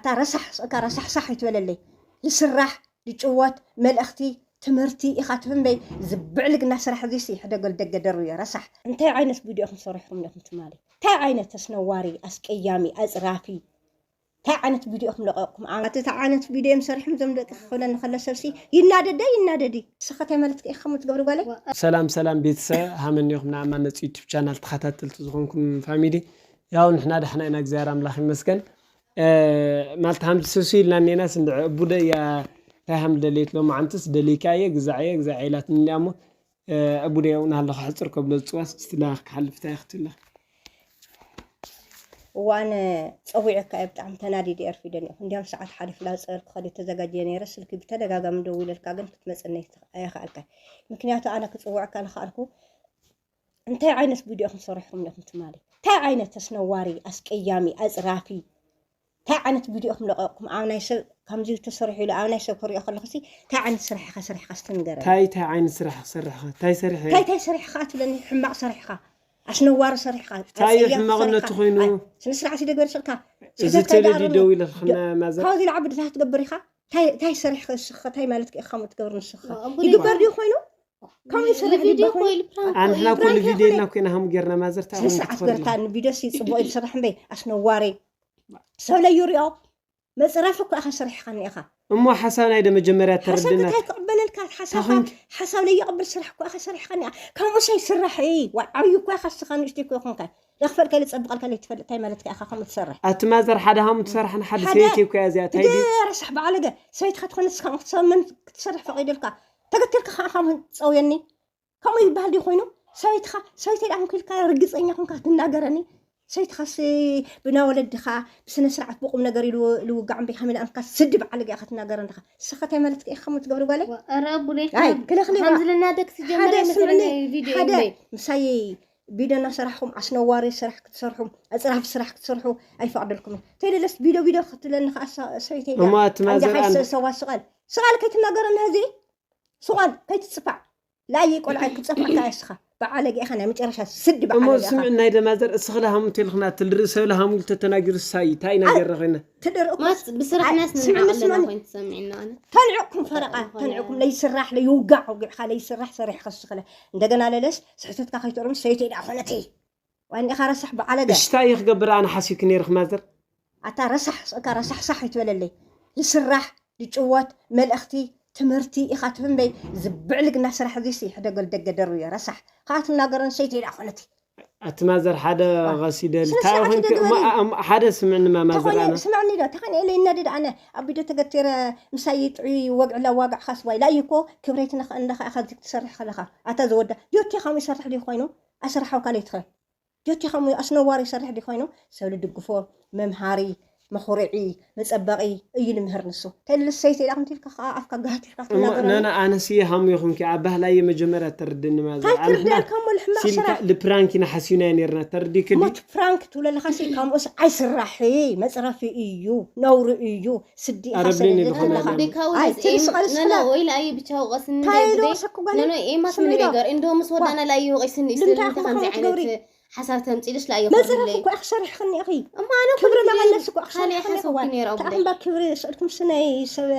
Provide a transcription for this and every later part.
እታ ረሳሕ ስእካ ረሳሕሳሕ ይትበለለይ። ዝስራሕ ዝጭወት መልእኽቲ ትምህርቲ ኢኻ ትህብ እምበይ፣ ዝብዕልግና ስራሕ እዚሲ ሕደጎል ደገ ደርብዮ ረሳሕ። እንታይ ዓይነት ቪድዮ ኢኹም ሰሪሕኩም ኢኹም ትማሊ? እንታይ ዓይነት ኣስነዋሪ፣ ኣስቀያሚ፣ ኣጽራፊ እንታይ ዓይነት ቪድዮ ኢኹም ለቐቕኩም? ኣቲ እንታይ ዓይነት ቪድዮ እዮም ሰሪሖም እዞም ደቂ ክብለኒ ከሎ ሰብሲ ይናደደ ይናደዲ። ንስኻ እንታይ ማለት ኢኻ ከምኡ ትገብሪ ጓለይ? ሰላም ሰላም ቤተሰብ ሃመን ኢኹም ንኣማነፅ ዩቱብ ቻናል ተኸታተልቲ ዝኾንኩም ፋሚሊ። ያው ንሕና ደሕና ኢና እግዚኣብሔር ኣምላኽ ይመስገን። ማለት ሃምዚ ሰሱ ኢልና እኔናስ እንድዐ እቡደ እያ እንታይ ሃም ደሌት ሎማዓንትስ ደሊካ እየ ግዛዕ እየ ግዛዕ ኢላትኒ እንዲያ እሞ እቡደ ያው ናሃለኹ ሕፅር ከብሎ ዝፅዋስ እስቲ ላኽ ክሓልፍ እንታይ ክትብላ? እዋን ፀዊዐካ እየ ብጣዕሚ ተናዲደ ኣርፊደ እኒኦ እንዲያም ሰዓት ሓሊፉ ላፀር ክኸድ ተዘጋጀየ ነይረ ስልኪ ብተደጋጋሚ ደዊለልካ ግን ክትመፀኒ ኣይኸኣልካ ምክንያቱ ኣነ ክፅውዐካ ልኸኣልኩ እንታይ ዓይነት ቪድዮ ኢኹም ሰሪሕኩም ኢኹም ትማሊ እንታይ ዓይነት ኣስነዋሪ ኣስቀያሚ ኣፅራፊ እንታይ ዓይነት ቪድዮ ኢኹም ለቐቕኩም ኣብ ናይ ሰብ ከምዚ ተሰሪሑ ኢሉ ኣብ ናይ ሰብ ክሪኦ ከለኹ ሲ እንታይ ዓይነት ስራሕ ኢኻ ሰሪሕካ እስቲ ንገረኒ እንታይ እንታይ ዓይነት ስራሕ ክሰርሕ ኢኻ እንታይ ሰሪሐ እንታይ እንታይ ሰሪሕካ ትብለኒ ሕማቕ ሰሪሕካ ኣስነዋሪ ሰሪሕካ እንታይ እዩ ኣጸያፊ ሕማቕነቱ ሰሪሕካ። ኮይኑ ኣይ፣ ስነ ስርዓት ይደግበር ስልካ እዚ ስሕተት ቴሌ ከይደኣረኒ። ድደው ኢለ ክና ማዘር ካብዚ ለዓቢ ድታት ትገብር ኢኻ እንታይ እንታይ ሰሪሕካ ንስኻ እንታይ ማለት ኢኻ ከምኡ ትገብር ንስኻ ይግበር ድዩ ኮይኑ ከምኡ ይሰርሕ ቪድዮ ድዩ ኮይኑ ፕራንክ ኣንሕና እዩ። ኩሉ ፕራንክ ቪድዮ ይኾነ። ኢልና ኮይና ሃሙ ጌርና ማዘር እንታይ ስነ ኮይኑ ስርዓት ክትፈርድ ገርታ ንቪድዮ ሲ ጽቡቕ እዩ ዝስራሕ እምበይ ኣስነዋሪ ሰብ ለይሪኦ መፅረፊ እኮ ኢኻ ሰሪሕኻኒ ኢኻ እሞ ሓሳብ ናይ ደ መጀመርያ ሓሳብ ተረድና እንታይ ክቕበለልካ ሓሳብካ ታኾንክ ሓሳብ ለይቕብል ስራሕ እኮ ኢኻ ሰሪሕኻኒ ኢኻ ከምኡሰ ይስራሕ እይ ዋ ዓብዪ እኮ ኢኻ ስኻ ንእሽተይ እኮ ይኾንካ ለኽፈልካ ለፀብቐልካ ለይትፈልጥ እንታይ ማለትካ ኢኻ ከምኡ ትሰርሕ ኣቲ ማዘር ሓደ ሃሙ ትሰርሕን ሓደ ሓደ ሰበይቲ እኮ እያ እዚኣ እንታይ ድዩ ግደ ረሳሕ በዓለገ ሰበይትካ ትኾነስ ከም ክትሰምን ክትሰርሕ ፈቒደልካ ተገተልካ ከዓ ከም ፀውየኒ ከምኡ ይበሃል ድዩ ኮይኑ ሰበይትኻ ሰበይተይ ደኣ ኮንካ ርግፀኛ ኮንካ ትናገረኒ ሰበይትኻስ ብና ወለድኻ ብስነ ስርዓት ብቁም ነገር ኢሉ ልውጋዕ እምበይ ከመይ ደኣ ኮንካ ስዲ በዓል ገያ ክትናገረኒ ዲኻ ንስኻ እንታይ ማለት ኢኻ ከምኡ ትገብሪ ጓለይ ኧረ ቡሌ ኣይ ክልኽሊ ዋ። ከምዚ ልናደግ ሓደ ትጀምር ስምዕኒ፣ መሰለኒ ቪድዮ ሓደ እምበይ ምሳይ ቪድዮ እናሰራሕኹም ኣስነዋሪ ስራሕ ክትሰርሑ ኣፅራፊ ስራሕ ክትሰርሑ ኣይፈቕደልኩምን ተይደለስ ቪድዮ ቪድዮ ክትብለኒ ከዓ ሰ- ሰበይተይ እሞ ድያ ኣቲ ማዘር ኣንጃ ሓይሰ ኣነ- ሰዋ ስቓል ስቓል ከይትናገረኒ ህዚ ስቓል ከይትፅፋዕ ላየ ቆልዓ ክፀፋዕካ እስኻ በዓለገ ኢኻ ናይ መጨረሻ ስዲ እሞ በዓለገ ኢኻ ስምዕ ናይ ደማዘር እስኺ ለሃሙ ተልኽና ትልርኢ ሰብ ለሃሙ ተተናጊሩ ሳይ ታይ ነገር ኮይነ ትደርእ እኮ ማስ ብስራሕናስ ስምዕ ንንዓቕ ኣለና ስምዕ ኮይን ትሰሚዕና ኣነ ተንዕኩም ፈረቃ ተንዕኩም ለይስራሕ ለይውጋዕ ወጊዕካ ለይስራሕ ሰሪሕካ ስኽለ እንደገና ለለስ ስሕተትካ ከይትእርም ሰይቲ ደኣ ኮነቲ ዋኒኻ ረሳሕ በዓለገ እሽታ እዩ ክገብር ኣነ ሓሲብኪ ነይርክ ማዘር ኣታ ረሳሕ እካ ረሳሕ ሳሕ ይትበለለይ ዝስራሕ ዝጭወት መልእኽቲ ትምህርቲ ኢኻ ትህብ እምበይ ዝብዕልግና ስራሕ እዚሲ ሕደገል ደገ ደርብዮ ረሳሕ ከዓ ትናገር ኣንሰይቲ ኢላ ኮነት ኣቲ ማዘር ሓደ ቀሲደል ስነ እንታይ ስርዓት ኮይንክ ይደግበሪ። እሞ- እሞ- ሓደ ስምዕኒ ማማዘር ተኾነ ኣነ ስምዕኒ ዶ ተኸነ ኢለ ይነድድ ኣነ ኣብ ቢዶ ተገቲረ ምሳይ ጥዑይ ወግዕላ ዋጋዕ ካስዋይ ላይኮ ክብረይትነኸ እንደኻ ኢኻ ትሰርሕ ከለኻ ኣታ ዝወዳ ዮቴ ከም ይሰርሕ ድዩ ኮይኑ ኣስርሓውካ ለይትኸ ጆቲ ከምኡ ኣስነዋሪ ይሰርሕ ድዩ ኮይኑ ሰብ ልድግፎ መምሃሪ መኹርዒ መፀበቒ እዩ ልምህር ንሱ ተልልስ ሰይቲ ኢላ ከምቲ ኢልካ ከዓ ኣፍካ ጋህት ኢልካ እሞ ክትናገረኒ ነነ ኣነስ እየ ሃሙ ይኹንኪ ኣብ ባህላየ መጀመርያ ተርድኒ ማለት እንታይ ኣንሕና ትርደልካ እሞ ልሕማቕ ሲልካ ስራሕ ልፕራንክ ኢና ሓሲብናዮ ነርና ተርዲክ ድዩ ሞት ፍራንክ ትብሎ ኣለኻ ሲ ከምኡስ ኣይስራሕ መፅረፊ እዩ ነውሪ እዩ ስዲ ኢኻ ኣረብሊን ሰደድ ኢልኩም ኣለኻ ኣለኒ። ኣይ ትርሲ ቀልስ ነነ ፍላ ወይ ለኣየ ብቻ ወቀስኒ እንታይ ዶ ሰኩ ጓለይ ነነ ኤማ ስሚ ስምዒ ዶ ነገር እንዶ ምስ ወዳና ለኣየ ወቂስኒ ልምታይ ስለምንታይ ከምዚ ዓይነት ሓሳብ ተምፂልሽ ላዮ መፅረፍ እኮ ኣክሰርሕኽኒ ኢኺ እማ ኣነ ክብሪ ኩሉ ግዜ መቐለስ እኮ ካልእ ኣክሰርሕኽኒ ሓሰብኩ እዋን ነይረ ኣቡደይ ተኣምባ ክብሪ ስእልኩም ስነይ ሰብ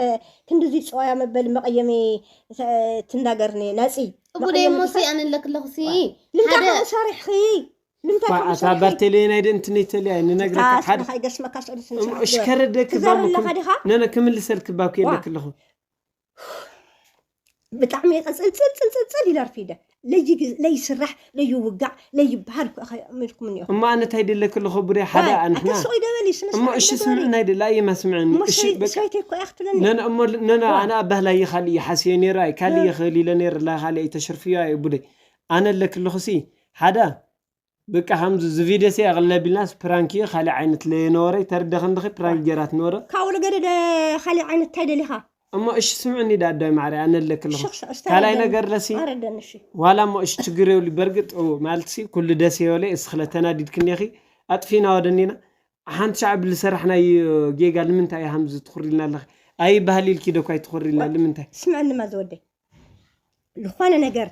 ክንድዚ ፀዋያ መበሊ መቐየሚ ትናገርኒ ናፂ እቡደይ እሞ ሲ ኣነ ኣለክለኹ ሲ ልምታ ሓደ ከምኡ ሰሪሕኺ ልምታ ባ- ከምኡ ኣታ ሰሪሕኺ ባርቴሌ ናይ ደንትነይ ተልያ ንነግረካ ሓደ ስኻ ይገስመካ ስእልስ እሞ እሽከረደ ክባም ትዛረብ ኣለኻ ዲኻ ነነ ክምልሰልክ ባብ ዋ። ከየለክለኹ ብጣዕሚ እየ ቀፅልፅልፅልፅልፅል ኢለ ኣርፊደ ለይስራሕ ለይውጋዕ ለይበሃል እኮ ኢልኩም እኒኦ እሞ ኣነ እንታይ ደለክ ኣለኹ ቡደ ሓደ ኣንሕና ኣተስቆይ ደበሊ ስነ እሞ እሺ ስምዕና ይደላ እየማ ስምዕኒ እሞ እሺ በቃ ሰይተይ እኮ እያ ክትብለኒ ነነ እሞ ነነ ኣነ ኣብ ባህላ ይኻል እየ ሓስዮ ነይረ ኣይካል እየ ክእል ኢለ ነይረ ላ ካል እየ ተሸርፍዮ ኣየ ቡደይ ኣነ ኣለክ ኣለኹ ሲ ሓደ በቃ ከምዚ ዝቪደሰ ኣቕለቢልናስ ፕራንክ እዩ ካልእ ዓይነት ለየነበረ ተርደኸ እንድኸ ፕራንክ ጌራት ነበረ ካብኡ ንገደደ ካልእ ዓይነት እንታይ ደሊኻ እሞ እሺ ስምዕኒ ዳ ኣዳይ ማዕረ ኣነ ኣለክ ኣለኹ ካልኣይ ነገር ለሲ ኣረደን እሺ ዋላ እሞ እሺ ችግር የብሉ በርግጥ ማለት ሲ ኩሉ ደስ የበለ እስኽለ ተናዲድክኒ ኢኺ ኣጥፊና ወደኒና ሓንቲ ሻዕ ብልሰራሕናዮ ጌጋ ንምንታይ እያ ሃምዚ ትኹሪልና ኣለኺ ኣይበሃል ኢልኪ ዶ እኳ ኣይትኹሪልና ንምንታይ ስምዕኒ ማ ዝወደይ ዝኾነ ነገር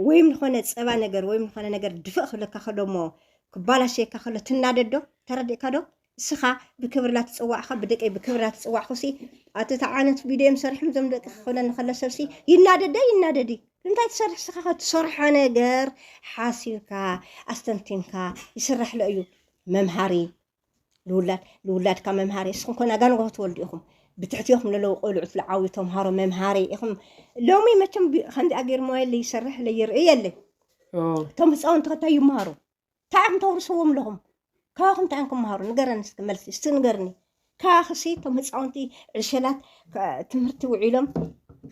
ወይም ዝኾነ ፀባ ነገር ወይም ዝኾነ ነገር ድፍእ ክብለካ ከሎ እሞ ክባላሸየካ ከሎ ትናደድ ዶ ተረዲእካ ዶ እስኻ ብክብርላ ትጽዋዕኻ ብደቀይ ብክብርላ ትጽዋዕኹሲ ኣቲ ተዓነት ቪድዮ እዮም ሰሪሖም እዞም ደቂ ክብለኒ ከሎ ሰብሲ ይናደደ ይናደዲ እንታይ ትሰርሕ እስኻ ትሰርሖ ነገር ሓሲብካ ኣስተንቲንካ ይስራሕ ሎ እዩ መምሃሪ ልውላድ ልውላድካ መምሃሪ እስኹም ኮና ጋንጎ ትወልዱ ኢኹም ብትሕቲ ኢኹም ለለዉ ቆልዑት ለዓዊ ተምሃሮ መምሃሪ ኢኹም ሎሚ መቸም ከምዚ ኣገይር ሞባይል ይሰርሕ ለይርኢ የለ እቶም ህፃውንቲ ከታይ ይመሃሩ እንታይ ኢኹም ተውርስዎም ኣለኹም ካባኹም እንታይ እዮም ክመሃሩ ንገረኒ እስኪ መልሲ እስቲ ንገርኒ ካባኽሲ እቶም ህፃውንቲ ዕሸላት ትምህርቲ ውዒሎም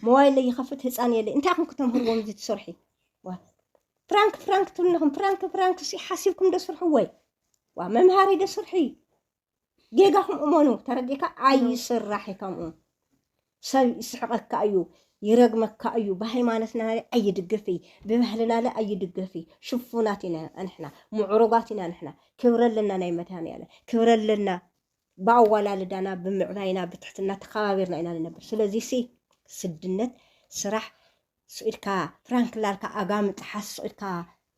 ሞባይል ለይኸፍት ህፃን የለ እንታይ ኢኹም ክተምህርዎም እዚ ትሰርሒ ፕራንክ ፕራንክ ትብልኹም ፕራንክ ፕራንክ ሲ ሓሲብኩም ዶ ስርሑ ወይ ዋ መምሃሪ ዶ ስርሒ ጌጋኹም እመኑ ተረዲእካ ኣይስራሕ ከምኡ ሰብ ይስሕቀካ እዩ ይረግመካ እዩ ብሃይማኖትና ኣይድግፍ እዩ ብባህልና ለ ኣይድግፍ እዩ ሽፉናት ኢና ንሕና ምዕሩጋት ኢና ንሕና ክብረ ኣለና ናይ መድሃኒ ያለ ክብረ ኣለና ብኣዋላልዳና ብምዕባይና ብትሕትና ተኸባቢርና ኢና ንነብር ስለዚ ሲ ስድነት ስራሕ ስኢድካ ፍራንክ ላልካ ኣጋምጥ ሓስ ስኢድካ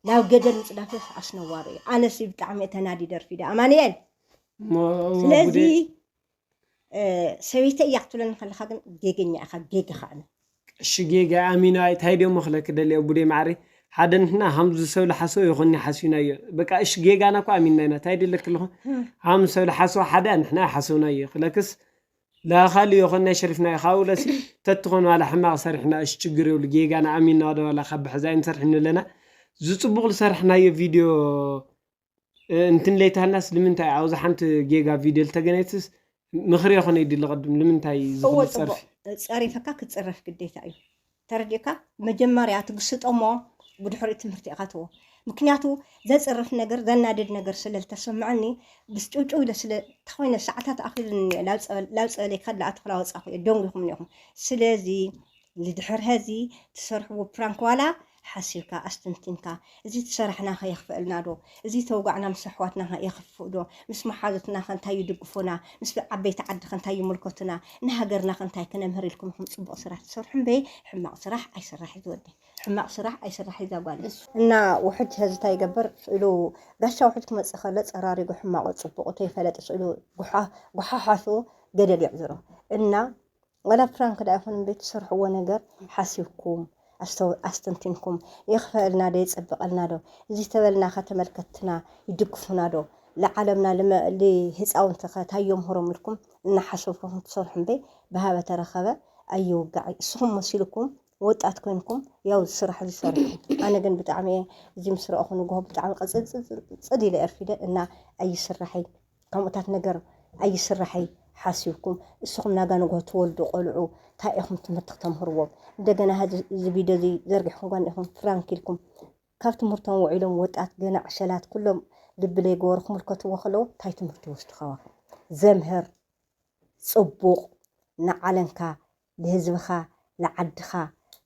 ናብ ገደል ምፅዳፍ ኣስነዋሪ እዩ ኣነሲ ብጣዕሚ ተናዲ ደርፊ ዳ ኣማንኤል ስለዚ ሰበይቲ እያ ክትብለኒ ከለካ ግን ጌገኛ ኢካ ጌጋ ከዓነ እሺ ጌጋ ኣሚና እንታይ ድዮም ክለክ ደልዮ ቡዴ ማዕሪ ሓደ ንሕና ሃምዚ ሰብ ልሓሶ ይኮኒ ሓሲናዮ በቃ እሺ ጌጋና እኮ ኣሚና ኢና እንታይ ድለክ ኣለኹ ሃምዚ ሰብ ልሓሶ ሓደ ንሕና ሓሰውናዮ ክለክስ ላኻሊ ይኾን ናይ ሸሪፍና ኢኻ ውለሲ ተትኾን ዋላ ሕማቕ ሰሪሕና እሽ ችግር የብሉ ጌጋና ኣሚንና ወደ ዋላ ካብ ብሕዛ ኣይንሰርሕን ኣለና ዝፅቡቕ ዝሰርሕናዮ ቪድዮ እንትን ለይታልናስ ልምንታይ ኣብዚ ሓንቲ ጌጋ ቪድዮ ልተገነትስ ምኽሪ ይኾነ ይድሊ ቅድም ልምንታይ ዝኽሉ ፀርፊ ፀሪፈካ ክፅረፍ ግዴታ እዩ ተረዲእካ መጀመርያ ትግስጦሞ ብድሕሪኡ ትምህርቲ ኢኻ ትዎ ምክንያቱ ዘፅርፍ ነገር ዘናድድ ነገር ስለ ዝተሰምዐኒ ብስጭውጭው ኢለ ስለ ተኾይነ ሰዓታት ኣኺሉኒ ላውፀለይ ከላ ኣትኽላ ወፃኹ እየ ደንጉኹም እኒኹም ስለዚ ንድሕር ሀዚ ትሰርሕዎ ፕራንክ ዋላ ሓሲብካ ኣስተንቲንካ እዚ ትሰራሕና ኸ የኽፍእልና ዶ እዚ ተውጋዕና ምስ ኣሕዋትና ኸ የኽፍእ ዶ ምስ መሓዙትና ኸ እንታይ ይድግፉና ምስ ዓበይቲ ዓዲ ኸ እንታይ ይምልከቱና ንሃገርና ኸ እንታይ ክነምህር ኢልኩም ኢኹም ፅቡቕ ስራሕ ትሰርሑ እምበይ ሕማቕ ስራሕ ኣይስራሕ እዩ ዝወዲ ሕማቕ ስራሕ ኣይስራሕ እዩ ዛጓል እና ውሕጅ ሀዚ እንታይ ይገብር ስእሉ ጋሻ ውሕጅ ክመፅእ ከሎ ፀራሪጉ ሕማቑ ፅቡቑ ተይፈለጥ ስእሉ ጉሓሓሱ ገደል የዕዝሮ እና ዋላ ፕራንክ ደኣ ይኹን እምበይ ትሰርሕዎ ነገር ሓሲብኩም ኣስተንቲንኩም የኽፈእልና ዶ የፀብቐልና ዶ እዚ ተበልና ኸ ተመልከትና ይድግፉና ዶ ለዓለምና ልህፃውንቲ ኸ ታይ የምህሮም ኢልኩም እናሓሰብኩም ትሰርሑ እምበይ ብሃበ ተረኸበ ኣይውጋዕ እስኹም መሲልኩም ወጣት ኮይንኩም ያው ስራሕ ዝሰርሑ ኣነ ግን ብጣዕሚ እየ እዚ ምስ ረእኹ ንግሆ ብጣዕሚ ቅፅፅድ ኢለ ኣርፊደ እና ኣይስራሐይ ከምኡታት ነገር ኣይስራሐይ ሓሲብኩም እስኹም ናጋ ንግሆ ትወልዱ ቆልዑ እንታይ ኢኹም ትምህርቲ ክተምህርዎም እንደገና ሀዚ እዚ ቪድዮ እዚ ዘርጊሕኩም ጓን ኢኹም ፍራንክ ኢልኩም ካብ ትምህርቶም ውዒሎም ወጣት ገና ዕሸላት ኩሎም ልቢ ለይገበሩ ክምልከትዎ ከለዉ እንታይ ትምህርቲ ይወስዱ ካባኹም ዘምህር ፅቡቕ ንዓለምካ ልህዝብኻ ልዓድኻ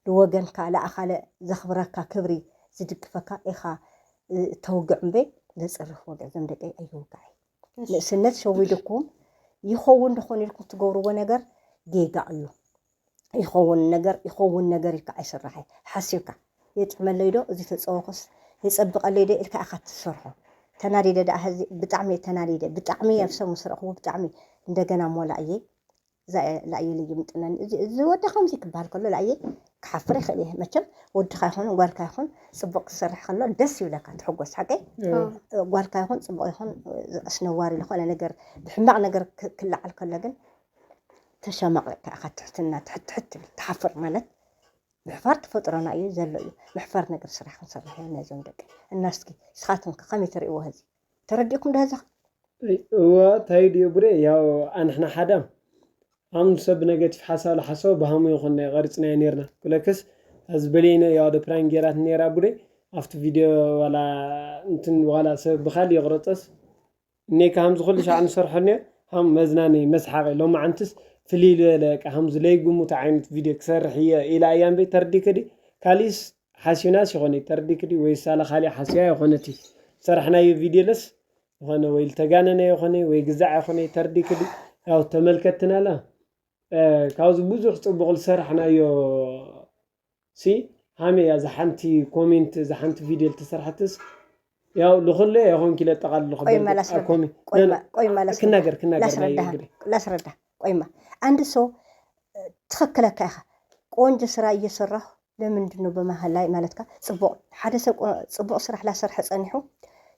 ልወገንካ ልኣኻለ ዘኽብረካ ክብሪ ዝድግፈካ ኢኻ ተውግዕ እምበይ ዘፅርፍ ወግዕ ዘም ደቀይ ኣይውጋዕ ንእስነት ሸዊድኩም ይኸውን ደኾን ኢልኩም ትገብርዎ ነገር ጌጋ እዩ ይኸውን ነገር ይኸውን ነገር ኢልካ ኣይስራሐ ሓሲብካ የጥዕመለይ ዶ እዚ ተፀወኹስ የፀብቐለይ ዶ ኢልካ ኢኻ ትሰርሖ ተናዲደ ደኣ ብጣዕሚ ተናዲደ ብጣዕሚ ኣብ ሰብ ምስ ረእኽዎ ብጣዕሚ እንደገና ሞላ እየ ላእየለ ይምጥነኒ እዚ ወዲ ከምዚ ክበሃል ከሎ ላእየ ክሓፍር ይኽእል እየ መቸም ወድኻ ይኹን ጓልካ ይኹን ፅቡቅ ክሰርሕ ከሎ ደስ ይብለካ ትሕጎስ ሓቀይ ጓልካ ይኹን ፅቡቅ ይኹን ኣስነዋሪ ዝኾነ ነገር ብሕማቅ ነገር ክለዓል ከሎ ግን ተሸማቂቕካ ኢኻ ትሕትና ትሕት ትብል ትሓፍር ማለት ምሕፋር ተፈጥሮና እዩ ዘሎ እዩ ምሕፋር ነገር ስራሕ ክንሰርሕ ነዞም ደቂ እና እስኪ ንስኻትኩም ከ ከመይ ትርእይዎ ህዚ ተረዲእኩም ዶ ህዚ እዋ እንታይ ድዩ ቡሬ ያው ኣንሕና ሓዳም ኣም ሰብ ነገቲፍ ሓሳብ ለሓሰብ ብሃሙ ይኹን ናይ ቀሪፅናዮ ነርና ክለክስ እዚ በለይነ ያው ደ ፕራንክ ጌራት ነራ ቡሬ ኣብቲ ቪድዮ ዋላ እንትን ዋላ ሰብ ብካል ይቕረፀስ እኔ ከም ዝኹሉ ሻዕ ንሰርሖ እኒኦ ሃም መዝናነይ መስሓቂ ሎማዓንትስ ፍልይ ዝበለ በቃ ሃም ዝለይግሙት ዓይነት ቪድዮ ክሰርሕ እየ ኢላ እያ እምበይ ተርዲክዲ ካሊስ ሓሲብናስ ይኾነ ተርዲክዲ ወይ ሳለ ካሊእ ሓሲያ ይኾነቲ ዝሰራሕናዮ ቪድዮ ለስ ዝኾነ ወይ ዝተጋነነ ይኾነ ወይ ግዛዕ ይኾነ ተርዲክዲ ያው ተመልከትናላ ካብዚ ብዙሕ ፅቡቕ ዝሰራሕናዮ ሲ ሃመይ እያ እዛ ሓንቲ ኮሜንት እዛ ሓንቲ ቪድዮ ዝተሰርሐትስ ያው ልኹለ የኾንኪ ለጠቓልልኹ ቆይማ በርግጥ ላስረዳ ኣኮሚ ቆይማ ነን- ቆይማ ላስረዳ ክናገር ክናገር ናይ ላስረዳሃ እግሪ ላስረዳ ቆይማ። አንድ ሰው ትክክለካ ኢኻ። ቆንጆ ስራ እየሰራሁ ለምንድን ነው በመሀል ላይ ማለትካ ጽቡቕ ሓደ ሰብ ቆ- ጽቡቕ ስራሕ ላሰርሐ ጸኒሑ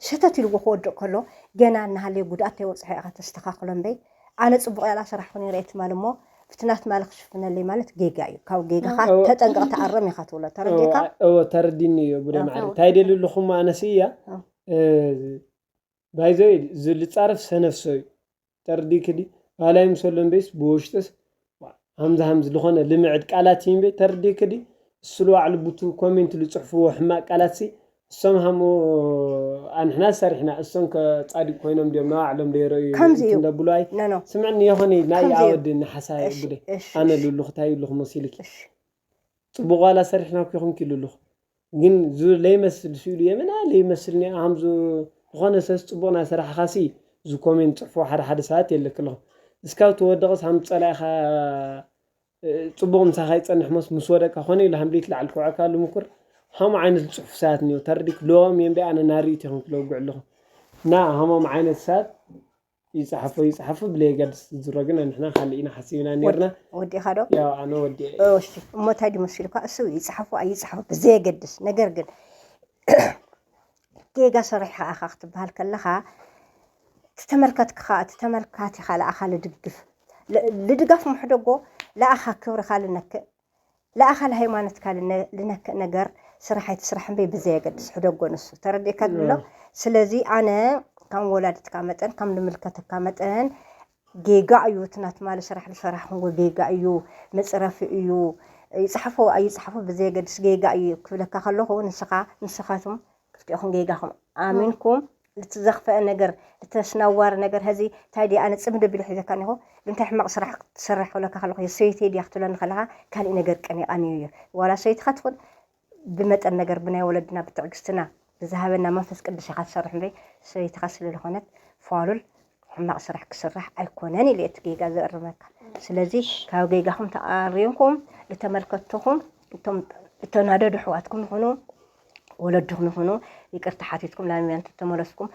ሸተት ኢልዎ ክወድቕ ከሎ ገና እናሃለየ ጉድኣት ተይወፅሐ ኢኻ ተስተኻኽሎ እምበይ። ኣነ ጽቡቕ ያላ ሰራሕኩ ነይረ እየ ትማል እሞ ብትናት ማል ክሽፍነለይ ማለት ጌጋ እዩ። ካብ ጌጋኻ እወ- ተጠንቀቕ ተኣረም ኢኻ ትብሎ ተረዲእካ? እወ ተረዲኒ እዩ ቡደ ማዕረ እንታይ ደልልኹም ኣነስ እያ ባይዘይ ዝልፃረፍ ሰነፍሰ እዩ። ተረዲእክዲ ባህላይ ምሰሎ እምበይስ ብውሽጥስ ሃምዚ ሃምዚ ዝኾነ ልምዕድ ቃላት እዩ እምበይ ተረዲእክዲ እሱ ልባዕሉ ቡቱ ኮሜንት ልፅሕፍዎ ሕማቅ ቃላት ሲ እሶም ሃሞ ኣንሕና ሰሪሕና እሶም ከፃዲቅ ኮይኖም ድዮም ንባዕሎም ደይረዩ ከምዚ እዩ። እንደብሉ ኣይ ኖ ኖ ስምዕኒ የኾነ ናይ ከምዚ እዩ። ኣወዲ ንሓሳይ እሺ፣ ቡደ እሺ፣ ኣነ እሺ። ልሉኽ እንታይ ይሉኽ መሲልኪ እሺ። ጽቡቕ ዋላ ሰሪሕና እኮ ይኹን ኪሉ ኣለኹ ግን ዙ ለይመስል ስኢሉ የመና ለይመስል ኒ ኣም ዝኾነ ሰስ ጽቡቕ ናይ ሰራሕኻ ሲ ዙ ኮሜንት ጽሕፎ ሓደ ሓደ ሰባት የለክ ኣለኹ እስካብ ትወደቕስ ሃም ጸላኢኻ ጽቡቕ ምሳኻ ይጸንሕ መስ ምስ ወደቅካ ኮነ ኢሉ ሃምሊት ላዕል ክውዐካ ኣሉ ምኩር ሃም ዓይነት ዝጽሕፉ ሰባት ኒዮ ተርዲክ ሎም የምበይ ኣነ ናሪት ይኹን ክለውግዕ ኣለኹ እና ሃሞም ዓይነት ሰባት ይፅሓፎ ይፅሓፎ ብለየገድስ ዝሮ ግን ንሕና ካልእ ኢና ሓሲብና ነርና ወዲእኻ ዶ? ያው ኣነ ወዲአ እሺ እሞ እንታይ ድዩ መሲሉካ እሱ ይፅሓፎ ኣይፅሓፎ ብዘየገድስ ነገር ግን ጌጋ ሰሪሕኻ ኢኻ ክትበሃል ከለኻ እቲ ተመልከትክኻ እቲ ተመልካቲኻ ለኣኻ ልድግፍ ልድጋፍ ምሕደጎ ለኣኻ ክብርኻ ልነክእ ለኣኻል ሃይማኖትካ ልነክእ ነገር ስራሕ ኣይትስራሕ እምበይ ብዘየገድስ ሕደጎ ንሱ ተረዲእካ ዝብሎ ስለዚ ኣነ ከም ወላዲትካ መጠን ከም ልምልከተካ መጠን ጌጋ እዩ እቲ ናትማሊ ስራሕ ዝሰራሕኩምዎ ጌጋ እዩ መፅረፊ እዩ ይፅሓፎ ኣይፅሓፎ ብዘየገድስ ጌጋ እዩ ክብለካ ከለኹ ንስኻ ንስኻትም ክልቲኦኹም ጌጋኹም ኣሚንኩም ልትዘኽፈአ ነገር ልተስናዋሪ ነገር ሀዚ እንታይ ድየ ኣነ ፅምዲ ቢሉ ሒዘካ እኒኹ ልንታይ ሕማቕ ስራሕ ክትሰርሕ ክብለካ ከለኹ ሰበይተይ ድያ ክትብለኒ ከለኻ ካሊእ ነገር ቀኒቓኒ እዩ ዋላ ሰበይትኻ ትኹን ብመጠን ነገር ብናይ ወለድና ብትዕግስትና ብዝሃበና መንፈስ ቅዱስ ኢኻ ትሰርሕ እምበይ ሰበይትኻ ስለ ዝኾነት ፋሉል ሕማቕ ስራሕ ክስራሕ ኣይኮነን ኢለ እቲ ጌጋ ዘእርመካ ስለዚ ካብ ጌጋኹም ተኣሪምኩም ልተመልከትኩም እቶም እተናደዱ ኣሕዋትኩም ይኹኑ ወለድኹም ይኹኑ ይቅርታ ሓቲትኩም ናብ ሚያንት ተመለስኩም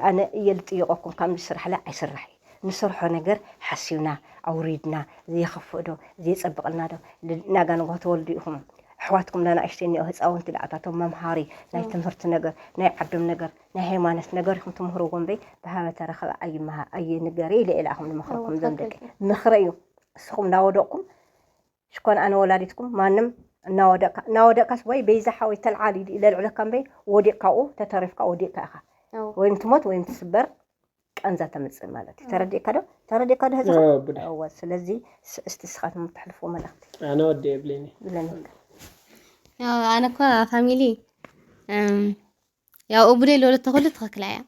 ኣነ እየ ልጥይቀኩም ካብ ስራሕ ለ ኣይስራሕ እዩ ንሰርሖ ነገር ሓሲብና ኣውሪድና ዘየኸፍእ ዶ ዘየፀብቕልና ዶ ናጋ ንጎ ተወልዱ ኢኹም ኣሕዋትኩም ናናእሽተይ እኒኦ ህፃውንቲ ዳኣታቶም መምሃሪ ናይ ትምህርቲ ነገር ናይ ዓዶም ነገር ናይ ሃይማኖት ነገር ኢኹም ትምህርዎ እምበይ ብሃበ ተረኸበ ኣይመሃ ኣይንገር ኢለ ኢለ ኣኹም ዝመኽረኩም ዘም ደቂ ምኽረ እዩ እስኹም እናወደቕኩም ሽኮን ኣነ ወላዲትኩም ማንም እናወደቅካ እናወደቅካስ ወይ በይዛ ሓወይ ተልዓል ኢሉ ይለልዕለካ እምበይ ወዲቅካኡ ተተሪፍካ ወዲቅካ ኢኻ ወይም ትሞት ወይም ትስበር ቀንዛ ተምፅእ ማለት እዩ ተረዲእካ ዶ ተረዲእካ ዶ ህዝኻ እወ ስለዚ እስቲ ስኻትም ትሕልፍዎ መልእክቲ ኣነ ወዲ የብለኒ ብለኒ ኣነ እኳ ፋሚሊ ያው እቡደይ ለወለቶ ኩሉ ትኽክላ እያ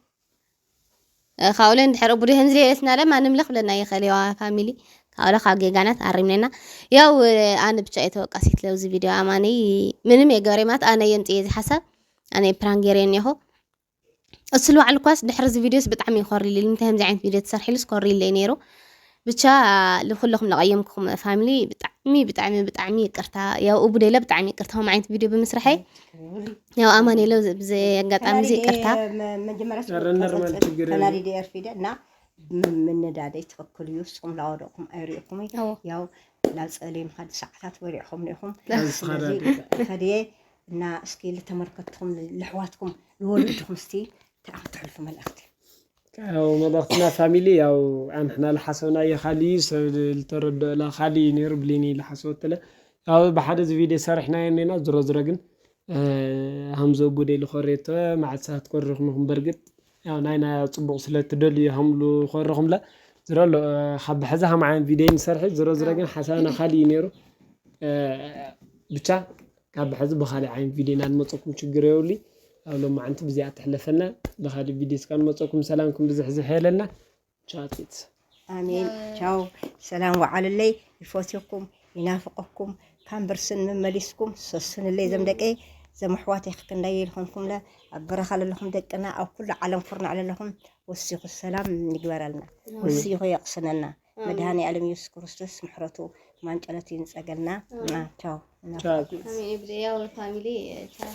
ካብኡለ እንድሕር እቡደይ ከምዚ ለየለትና ለ ማንም ለክ ብለና ይኽእል የዋ ፋሚሊ ካብኡለ ካብ ጌጋናት ኣሪምነና ያው ኣነ ብቻ የተወቃሲት ለውዚ ቪዲዮ ኣማኒ ምንም የገበረ ማለት ኣነ የምፅየ እዚ ሓሳብ ኣነ ፕራንክ ገይረ እኒኹ እሱ ልባዕሉ ኳስ ድሕሪ እዚ ቪድዮስ ብጣዕሚ ይኮሪልል እንታይ ከምዚ ዓይነት ቪድዮ ትሰርሒሉስ ኮሪለይ ነይሩ ብቻ ልኩለኹም ለቀየምኩም ፋሚሊ ብጣዕሚ ብጣዕሚ ብጣዕሚ ይቅርታ ያው እቡ ደለ ብጣዕሚ ይቅርታ ከም ዓይነት ቪድዮ ብምስራሐይ ያው ኣማን የለው ብዘይ ኣጋጣሚ እዚ ይቅርታ መጀመሪያ ተናዲደ ኤርፊደ እና ምንዳደይ ትኽክል እዩ ስኹም ላወደቕኩም ኣይሪእኩም ያው ናብ ፀለይም ሓደ ሰዓታት ወሪዕኹም ኒኹም ከድየ እና እስኪ ልተመልከትኩም ልሕዋትኩም ልወለድኩም እስቲ ተኣም ትሕልፉ መልእኽቲ ያው መልእኽትና ፋሚሊ ያው ኣንሕና ልሓሰብናዮ ካሊ ሰብ ልተረድኦላ ካሊ ነይሩ ብሌኒ ልሓሰበትለ ያው ብሓደ እዚ ቪድዮ ሰሪሕናዮ ኔና ዝሮ ዝሮ ግን ሃምዘ ቡዴ ልኮሬቶ ማዕሳት ኮሪኹምኹም በርግጥ ያው ናይ ናይ ጽቡቕ ስለ ትደልዩ ሃምሉ ኮረኹምለ ዝሮ ኣሎ ካብ ብሕዚ ሃም ዓይነት ቪድዮ ንሰርሒ ዝሮ ዝሮ ግን ሓሳብና ካልእ እዩ ነይሩ ብቻ ካብ ብሕዚ ብኻልእ ዓይነት ቪድዮ ኢና ንመፀኩም ችግር የብሉ ኣብ ሎማዓንቲ ብዚኣ ትሕለፈና ብኻልእ ቪድዮ እስካ ንመፀኩም ሰላምኩም ብዝሕ ዝሕ የለና ቻው ፂት ኣሜን ቻው ሰላም ወዓለለይ ይፎትየኩም ይናፍቀኩም ካምበርስን መመሊስኩም ሰስንለይ ዘም ደቀይ ዘም ኣሕዋተይ ክክንዳየ ኢልኮንኩምለ ኣብ በረኻ ለለኹም ደቅና ኣብ ኩሉ ዓለም ኩርናዕ ለለኹም ወሲኹ ሰላም ይግበረልና ወሲኹ የቕስነና መድሃኒ ዓለም የሱስ ክርስቶስ ምሕረቱ ማንጨለት ይንጸገልና ቻው ያው ፋሚሊ ቻው